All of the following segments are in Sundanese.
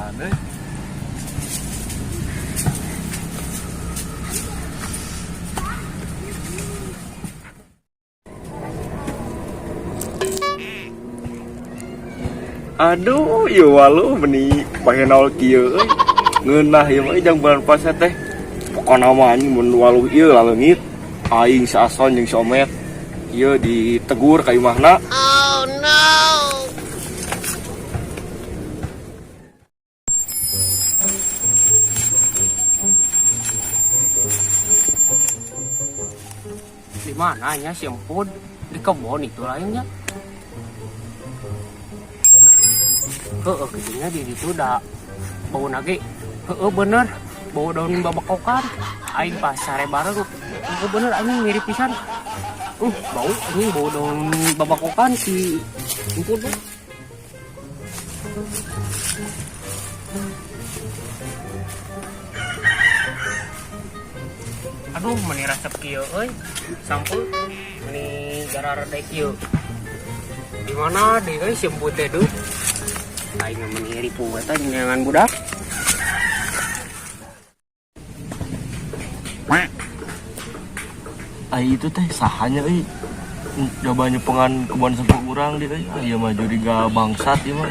Edan euy. Aduh, ieu waluh meni pahenol kieu euy. Ngeunah ieu mah jang bulan puasa teh. Pokona mah anjing mun waluh ieu laleungit. Aing si Ason jeung si Omet ieu ditegur ka imahna. Oh no! Di mana nya si Empud? Di kebon itu lainnya. Heeh, kayaknya di situ da bau nage. Heeh, bener. Bau daun babakokan. Aing pas sare bareng. Heeh, bener anjing mirip pisan. Bau anjing bau daun babakokan si Empud tuh. Aduh, meni resep kieu euy. Sampeu meni gararede kieu. Di mana deui euy si Empud teh duh? Aing mah meni ripuh eta jeung neangan budak. Ai itu teh sahanya euy. Coba nyepengan kebon sampeu urang di euy. Ah, ieu mah juriga bangsat ieu mah.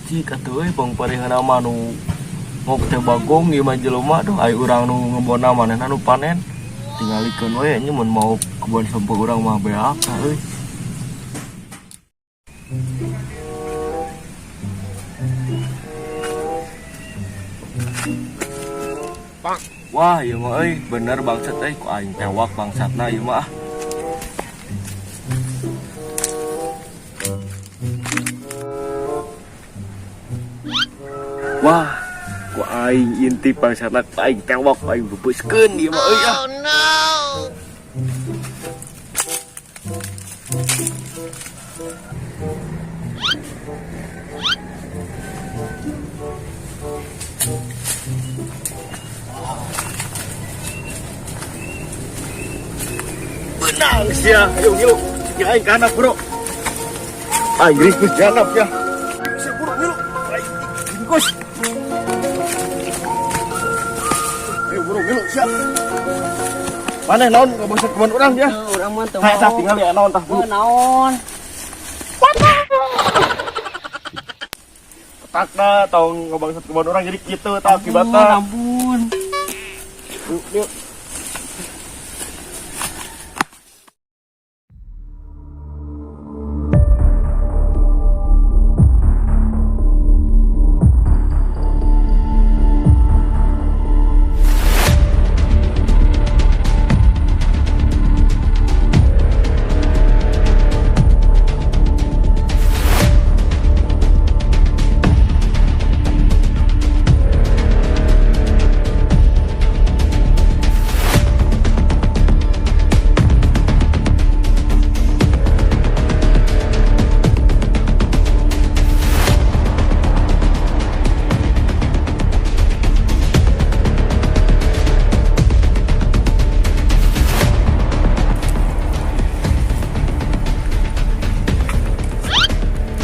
Cik atuh euy pangpariheuna mah nu ngok teh bagong ieu mah jelema duh ai urang nu ngebonna manehna nu panen. Tingalikeun we nya mun mau kebon sampeu urang mah beak tah euy. Wah, ieu mah euy, bener bangsat euy, ku aing tewak bangsatna ieu mah ah. Wah, ku aing intip bangsatna, ku aing tewak, ku aing bebeuskeun ieu mah euy ah. Oh no! Benang sia, ayo ngilu. Ya aing kana, Bro. Aing ringkus janap ya. Sia bro ngilu. Aing ringkus. Ayo bro ngilu sia. Maneh naon ngabangsat kebon urang ya? Urang mah teu Tah, tah mau. tinggal ya naon tah bro. Heuh, naon? Takna tong ngabangsat kebon urang jadi kitu tah akibatna. Ampun. Yuk, yuk.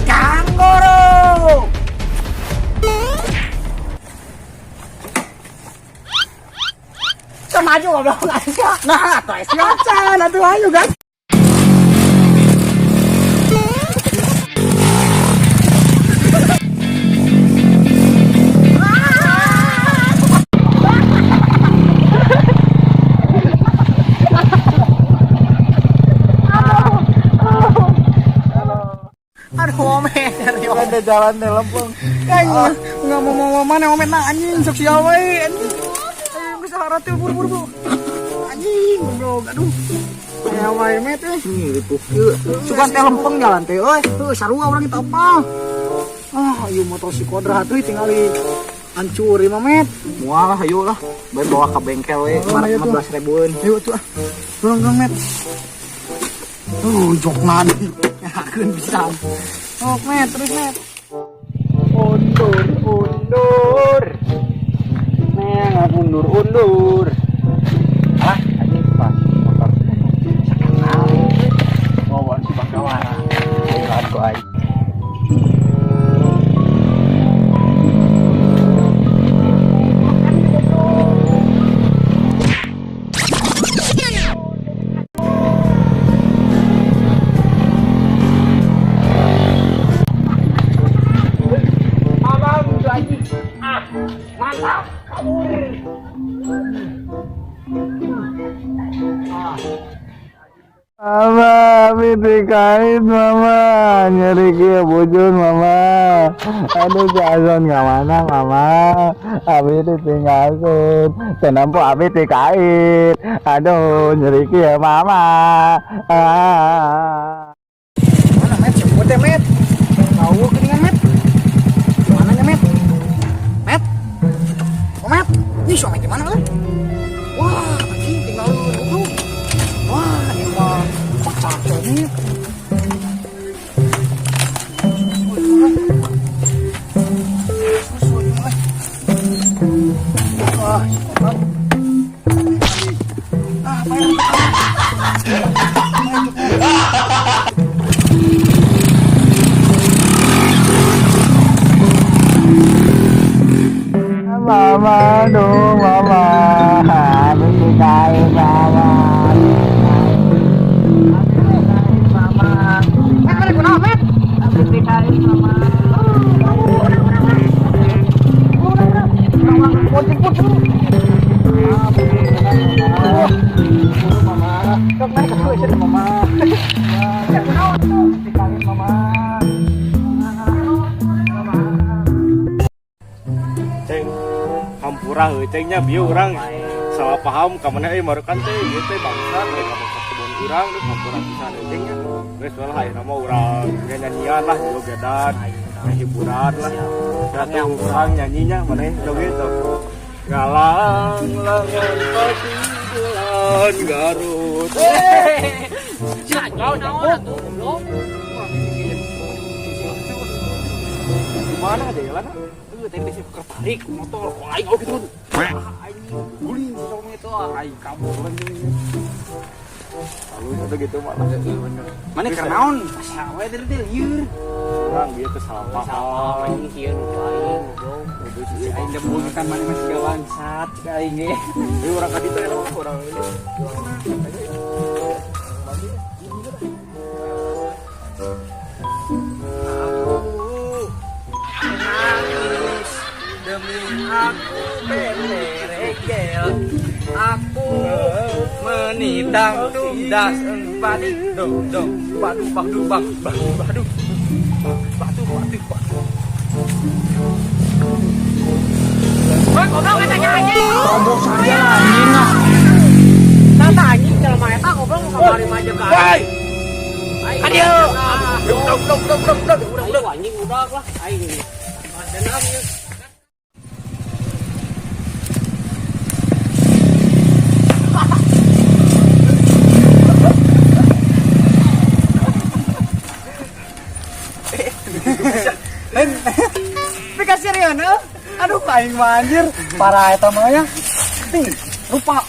Kanggoro. Maju goblok aja. Nah, atuh sia can atuh ayo guys. Aduh, omet. Ada jalan deh lempeng. Anjing, nggak mau mau mana omet nah anjing sok sial wae anjing. Ayo bisa haratil buru-buru bro. Anjing, goblok. Aduh. Aya wae met euy. Ripuh kieu. Sugan teh lempeng jalan teh euy. Heuh, sarua urang kita apa? Ah, ieu motor si Kodrat euy tingali hancur ieu mah met. Moal lah ayo lah. Bae bawa ka bengkel we, Oh, ayo tuh. 15 ribuan. Ayo tuh ah. Dorong dorong met. Jokna deui. Nyakeun pisan. Oh, met terus met. Undur, undur. Neng, undur, undur. Alah, anjing pas motor. Sekenal. Bawa si Bakawara. Ayo ku ku aing. Mama, abi dikait mama, nyeri kieu bujun mama. Aduh si Azon nggak mana mama, abi ditinggalkan, tenampo abi dikait. Aduh nyeri kieu mama. Ah. Mana met? Sebut teh met. Tahu geuningan met. Mana nya met? Met. Oh met. Ini suami di mana euy? Wah, anjing tinggal goblok. Wah, ini mah kocak met. Wah, si kotak. Ah, bayar. Mama, aduh mama, abi dikait mama. Mama, Met, mana kunaon met? abi dikait mama. Ceng, hampura heuh cengnya bieu urang salah paham ka maneh euy marukan teh ieu teh bangsat teh ka bangsat kebon urang geus hampura pisan euy cengnya. Geus lah ayeuna mah urang nyanyian lah jogedan, hiburan lah. Satu urang nyanyinya maneh joget tuh. Galang lengan pagi bulan Garut. Kau naon atuh goblok. Gimana aja jalan? Tadi sih tertarik motor, kok aing oh gitu. Ah, aing guling si suami itu, ah, aing kabur anjing. Lalu itu gitu malah. Mana keur naon? Asa we tadi teh lieur. Urang bieu teh salah Salah paham. anjing sieun ku aing goblok. Si aing da kan mana masih gak bangsat cik aing ge. Ini urang ka ditu ya, urang ini. Nangis demi aku beregel. Aku menidang tundas balik dong dong badu badu bang badu badu batu batu batu. Wah, goblok katanya anjing. Goblok saja anjing ah. Tata anjing jelema eta goblok mau kamari mah jeung ka aing. Hei, Aduh. udah udah udah udah udah Udah udah anjing udah lah aing. Dendam ieu. Tapi kasih rieu Aduh aing mah anjir. Parah eta mah nya. Ting, rupa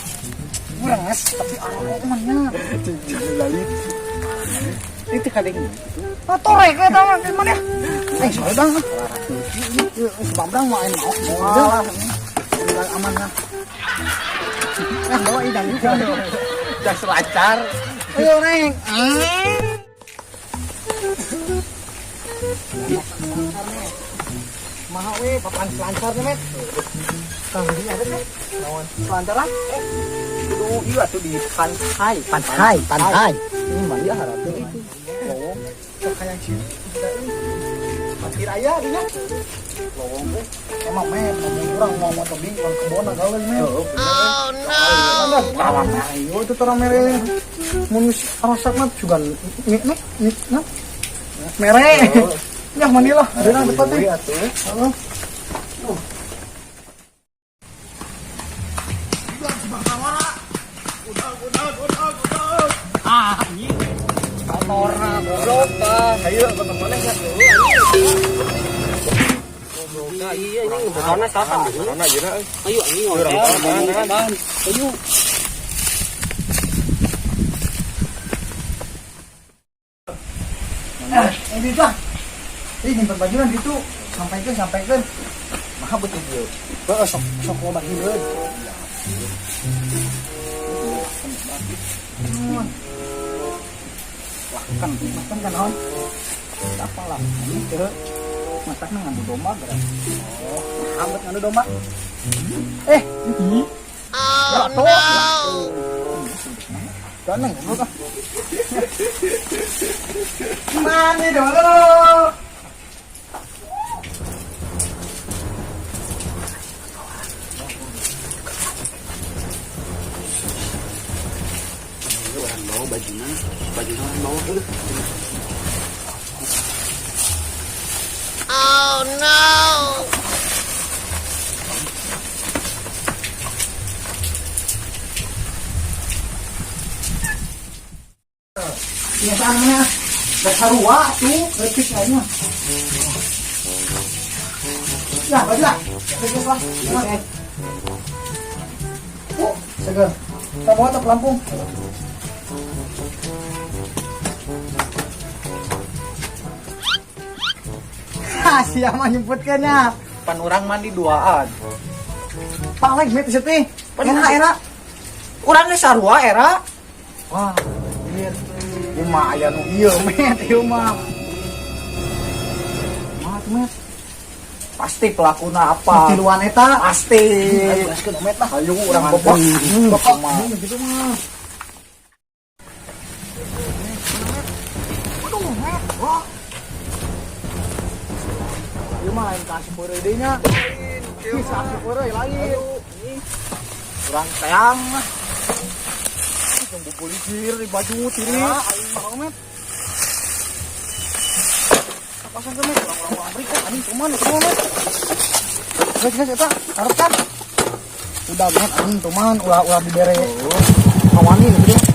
berenges tapi aromanya. Itu kadang Ah, torek eta mah gimana ya? Eh, soalnya bang. Si Bambang mah aing mau. Wah, udah aman lah. Nah, bawa idang juga. Udah selancar. Ayo, Neng. Maha we papan selancar nih, Met. Kang di ada teh. Naon? Selancaran? Kudu ieu atuh di pantai, Pantai, pantai. Ini mandi harapnya itu. Lowong. Sok hayang sih. Parkir aya dinya. Lowong teh. Emang met, ngomong urang mau motor di urang kebon gawe met. Oh no. Kalah ayo itu orang mere. Mun geus arasak mah juga nih nih nih nah. Mere. Ya mandi lah, ada nang tempat teh. Heeh. Ah, anjing. Motorna goblok tah. Ayo ke mana ya? Goblok iya anjing motorna saha? Mana aja euy. Ayo anjing ngobrol. Ayo. Ini itu ah. Ih, nyimpen bajuan gitu. Sampaikan, sampaikan. Mah betul dia. Heeh, sok sok loba hileun. Lakan, makan kan naon? Apa lah? Ini teu matakna ngadu domba geura. Oh, hambet ngadu domba. Eh, oh, no. Ganeng goblok ah. Mandi dulu. Orang bawa bajunya, bajunya orang bawa tuh. Oh no! Biasanya dasar tuh leutik aing mah. Ya, baju lah. Geus lah. Oh, seger. Kita bawa ke Lampung. Ha, siapa nyebutkannya? Pan urang mandi duaan. Paling met teh. Era era. Urang ge sarua era. Wah, iya. Ieu mah aya nu ieu met ieu mah. Mah tuh met. Pasti pelakuna apa? Tiluan eta. Pasti. Ayo gaskeun met lah. Ayo urang bobok. Bobok gitu mah. Aduh, met. Wah. Ieu mah lain kasih peureuy deui nya. Ih, kasih peureuy lain. Urang teang. Tunggu polisi di baju tiri. Aing mah met. Pasang ke met, orang-orang Amerika anjing cuman itu met. Geus geus eta, taruh kan. Udah met anjing cuman ulah-ulah dibere. Kawani gitu.